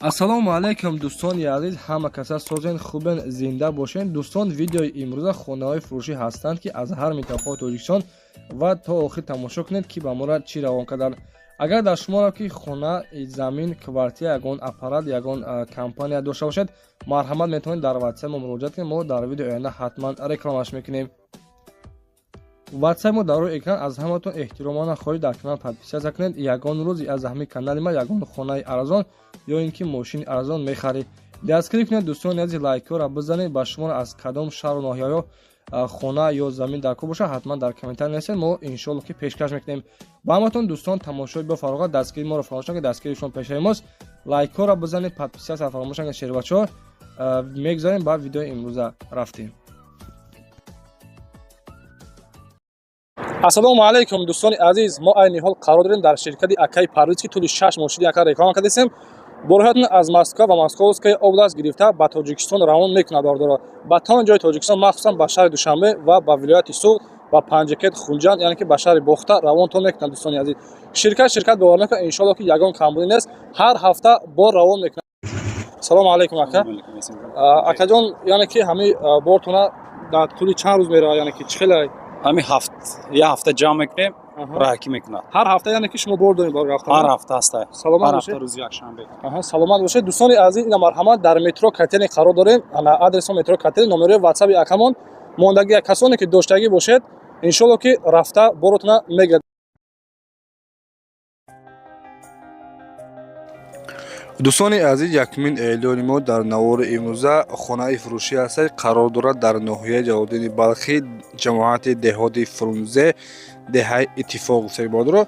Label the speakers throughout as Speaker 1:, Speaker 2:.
Speaker 1: Ассалому алайкум, дӯстони азиз, ҳама каса созен, хубен, зинда бошен. Дӯстон, видеои имрӯза хонаҳои фурӯшӣ ҳастанд, ки аз ҳар минтақаи Тоҷикистон, ва то охир тамошо кунед, ки ба мора чӣ равон карданд. Агар дар шуморо ки хона, замин, квартира, ягон аппарат, ягон компания дошта бошед, марҳамат, метавонед дар ватсап мо муроҷиат кунед. Мо дар видеои оянда ҳатман рекламаш мекунем. Ватсап мо дар рӯи экран. Аз ҳаматон эҳтиромона хоҳиш, дар канал подписаться кунед. Ягон рӯз аз ҳамин канали ма ягон хонаи арзон ё ин ки мошини арзон мехаред. Дастгирӣ кунед, дӯстони азиз, лайкҳоро бизанед. Ба шуморо аз кадом шаҳру ноҳияҳо хона ё замин дар кор бошад, ҳатман дар комментарий нависед, мо иншоалло ки пешкаш мекунем ба ҳаматон. Дӯстон, тамошои бо фароғат, дастгирии моро фаромӯш накунед, дастгирии шумо пешаи мост. Лайкҳоро бизанед, подписаться фаромӯш накунед. Шербачаҳо, мегузарем ба видеои имрӯза, рафтем. Ассалому алайкум, дӯстони азиз. Мо айни ҳол қарор дорем дар ширкати акаи Парвиз, ки тӯли 6 моҳ шуди ака реклама кардастем. Борҳоятон аз Москва ва Московская область гирифта ба Тоҷикистон равон мекунад, бардоро, ба тамоми ҷои Тоҷикистон, махсусан ба шаҳри Душанбе ва ба вилояти Суғд, ба Панҷакент, Хунҷанд, яъне ки ба шаҳри Бохта равонтон мекунад. Дӯстони азиз, ширкат бовар накунад, иншоалло ки ягон камбудӣ нест, ҳар ҳафта бор равон мекунад. Салому алайкум, ака. Акаҷон, яъне ки ҳамин бортона дар тӯли чанд рӯз меравад, яъне ки чӣ хеле?
Speaker 2: Ҳамин ҳафт, як ҳафта ҷамъ мекунем, раҳакӣ мекунад.
Speaker 1: Ҳар ҳафта, яъне ки шумо бор доред бори рафтан?
Speaker 2: Ҳар ҳафта ҳаста.
Speaker 1: Саломат
Speaker 2: ҳар
Speaker 1: бошед.
Speaker 2: ҳафта, рӯзи якшанбе.
Speaker 1: Аҳа, саломат бошед. Дӯстони азиз, ина марҳамат, дар метро Котельный қарор дорем. Ана адреси метро Котельный, номерои ватсаби акамон мондагӣ. Касоне ки доштагӣ бошед, иншоалло ки рафта боротона мегирад.
Speaker 3: Дӯстони азиз, якумин эълони мо дар навори имрӯза хонаи фурӯшӣ ҳастад, қарор дорад дар ноҳияи Ҷалолиддини Балхӣ, ҷамоати деҳоти Фрунзе, деҳаи Иттифоқ. Гуфтагибодро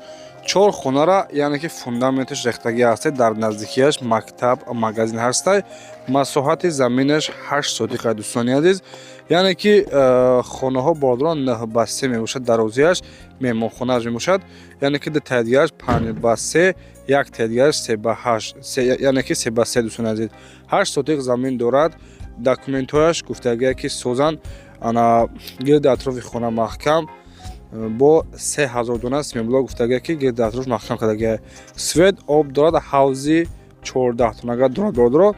Speaker 3: чор хонара, яъне ки фундаменташ рехтагӣ ҳастад, дар наздикиаш мактаб, магазин ҳастад. Масоҳати заминаш 8 сотиқа. Дӯстони азиз, яъне ки хонаҳо, бордорон, 9 ба 3 мебошад, дарозиаш меҳмонхонааш мебошад, яъне ки ду таи дигараш 5 ба 3, як таи дигараш 3 ба 8, яъне ки 3 ба 3. Дӯстони азиз, 8 сотиқ замин дорад, документҳояш гуфтагие ки созанд. Ана гирди атрофи хона маҳкам бо 3000 дона семенблок, гуфтагие ки гирди атроф маҳкам кардагия, свет, об дорад, ҳавзи 14 тонага дорад, бордоро.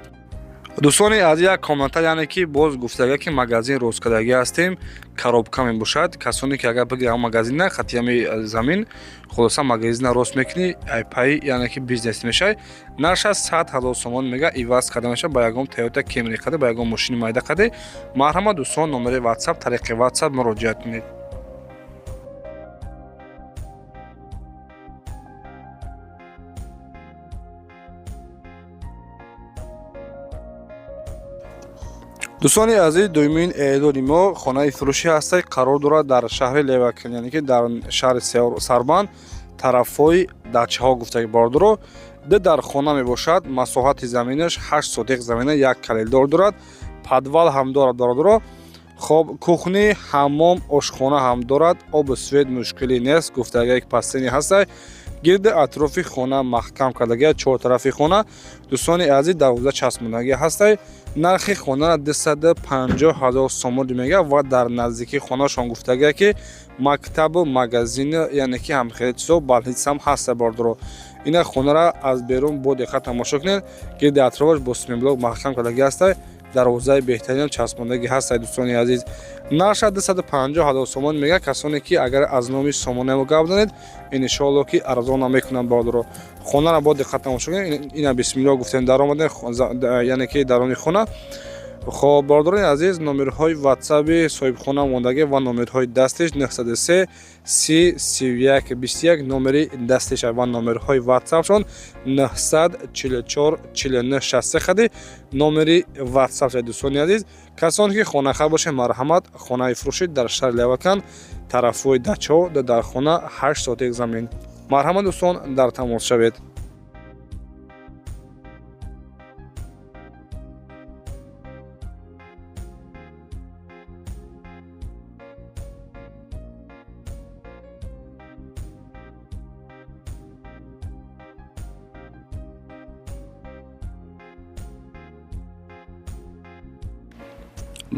Speaker 3: Дӯстони азиз, як комната, яъне ки боз гуфтагия ки магазин рост кардагӣ ҳастем, коробка мебошад. Касоне ки агар бигирам магазина хати ҳами замин, хулоса, магазина рост мекунӣ, айпаи, яъне ки бизнес мешавад. Нархаш 100 000 сомон мега, иваз карда мешавад ба ягон Тойота Кемри қаде, ба ягон мошини майда қаде. Марҳамат, дӯстон, номери ватсап, тариқи ватсап муроҷиат кунед. Дӯстони азиз, дуюмин эълони мо хонаи фурӯшӣ ҳастад, қарор дорад дар шаҳри Левакент, яъне ки дар шаҳри Сарбанд, тарафҳои дачаҳо. Гуфтаги бордоро, ду дар хона мебошад, масоҳати заминаш 8 сотиқ замина, як коридор дорад, подвал ҳам дорад, бародаро. Хоб, кухни, ҳаммом, ошхона ҳам дорад, обу свет мушкилӣ нест, гуфтага як пастини ҳастад. Гирди атрофи хона маҳкам кардагия, чор тарафи хона, дӯстони азиз, дарвоза часпондагӣ ҳастай. Нархи хонара 250 000 сомон мега ва дар наздикии хонашон гуфтагия ки мактабу магазин, яъне ки ҳамхели чизо, больница ҳам ҳаста, бордоро. Ина хонара аз берун бо диққат тамошо кунед, гирди атрофаш бо семенблок маҳкам кардагӣ ҳастай, дарвозаи беҳтаринам часпондагӣ ҳастай. Дӯстони азиз, нарша 250 000 сомон мега. Касоне ки агар аз номи сомонамо гап занед, иншоалло ки арзон намекунанд, бародаро. Хонара бо диққат тамошо кунед. Ина бисмилло гуфтем, даромадем, яъне ки дарони хона. Хоб, бародарони азиз, номерҳои ватсаби соҳибхона мондагӣ ва номерҳои дастиш 903 30 31 21 номери дастиш ва номерҳои ватсапшон 944 49 63 хади номери ватсап. Дӯстони азиз, касоне ки хонахар бошед, марҳамат, хонаи фурӯшӣ дар шаҳри Леваканд, тарафҳои дачаҳо, дар хона, 8 сотик замин. Марҳамат, дӯстон, дар тамос шавед.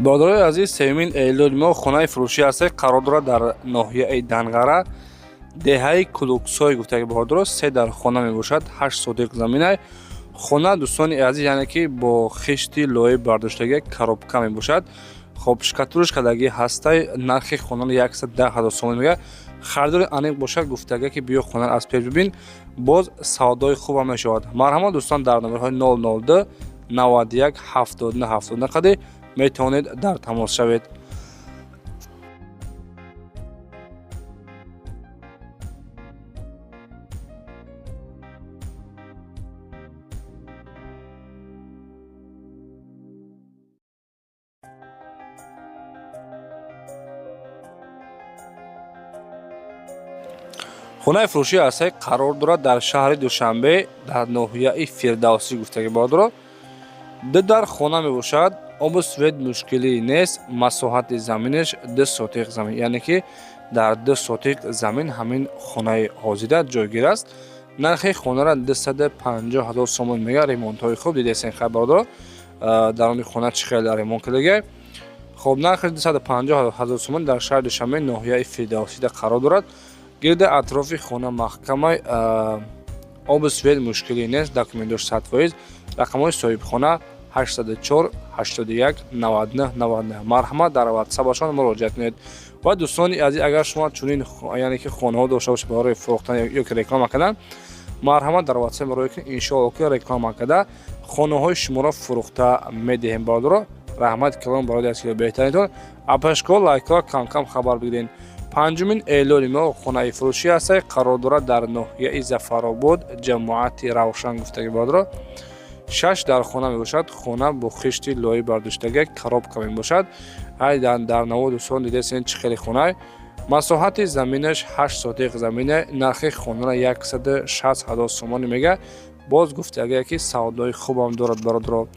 Speaker 3: Бародарои азиз, сеюмин эълони мо хонаи фурӯшӣ ҳаст, қарор дорад дар ноҳияи Данғара, деҳаи Кулуксой. Гуфтаги бародаро, се дар хона мебошад, 8 сотиқ заминай. Хона, дӯстони азиз, яъне ки бо хишти лои бардоштагӣ, коробка мебошад. Хоб, штукатурка кардагӣ ҳастай. Нархи хонаро 110 ҳазор сомон мега. Харидори аниқ бошад, гуфтага, ки биё, хона аз пеш бибин, боз савдои хубам мешавад. Марҳамат, дӯстон, дар номерҳои 002 91 79 79 қади метавонед дар тамос шавед. Хонаи фурӯшии ҳастаи қарор дорад дар шаҳри Душанбе, дар ноҳияи Фирдавсӣ гуфтаги, бародаро. Ду дар хона мебошад, обу свет мушкилӣ нест. Масоҳати заминаш 2 сотиқ замин, яъне ки дар 2 сотиқ замин ҳамин хонаи ҳозира ҷойгир аст. Нархи хонара 250 ҳазор сомон мега. Ремонтҳои хуб дидесен, хай, бародаро, дарони хона чӣ хел ремонт кардага. Хоб, нархи 250 ҳазор сомон, дар шаҳри Душанбе, ноҳияи Фирдавсида қарор дорад. Гирди атрофи хона маҳкамай, обу свет мушкилӣ нест, документош 100%. Рақамҳои соҳибхона 804 81 99 99. Марҳамат, дар ватсапашон муроҷиат кунед. Ва дӯстони азиз, агар шумо чунин, яъне ки хонаҳо дошта бошед барои фурӯхтан ё ки реклама кардан, марҳамат, дар ватсап муроҷиат кунед. Иншоалло, ки реклама карда, хонаҳои шуморо фурӯхта медиҳем. Бародаро, раҳмати калон барои дастгири беҳтаринтон. Апашко, лайкҳо камкам хабар бигиред. Панҷумин эълони мо хонаи фурӯшӣ ҳастай, қарор дорад дар ноҳияи Зафаробод, ҷамоати Равшан гуфтаги, бародаро. Шаш дар хона мебошад. Хона бо хишти лои бардоштага, коробка мебошад. Ай, дар наво, дӯстон, дидесен, чӣ хеле хонай. Масоҳати заминаш 8 сотиқ замина. Нархи хонара 160 ҳазор сомонӣ мега. Боз гуфтагие, ки савдои хубам дорад, бародаро.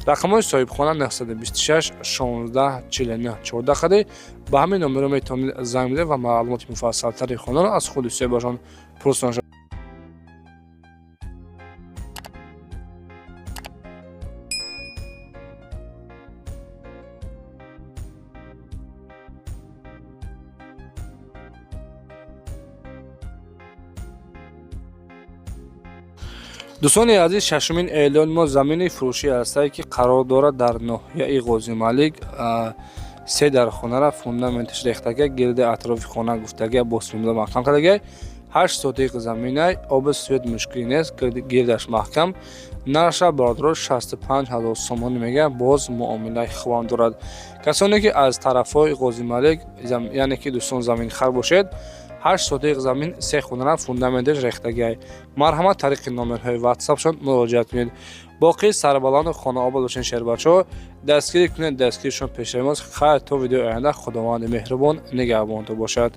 Speaker 3: Рақамҳои соҳибхона 926 16 49 14 хади. Ба ҳамин номеро метавонед занг бизанед ва маълумоти муфассалтари хонаро аз худи соҳибашон пурсон шавед. Дӯстони азиз, шашумин эълони мо замини фурӯшӣ ҳастае, ки қарор дорад дар ноҳияи Ғозималик. Се дар хонара фундаменташ рехтага, гирди атрофи хона гуфтага, бо симда маҳкам кардага. 8 сотиқ заминай, обу свет мушкилӣ нест, гирдаш маҳкам. Нархша, бародаро, 65 ҳазор сомонӣ мега. Боз муомилаи хубам дорад. Касоне ки аз тарафҳои Ғозималик, яъне ки, дӯстон, заминхар бошед, 8 сотиқ замин, се хонара фундаменташ рехтагиай, марҳамат, тариқи номерҳои ватсапшон муроҷиат кунед. Боқӣ сарбаланду хонаобод бошед, шербачаҳо. Дастгирӣ кунед, дастгиришон пешравимост. Хайр, то видеои оянда, Худованди меҳрубон нигаҳбонтон бошад.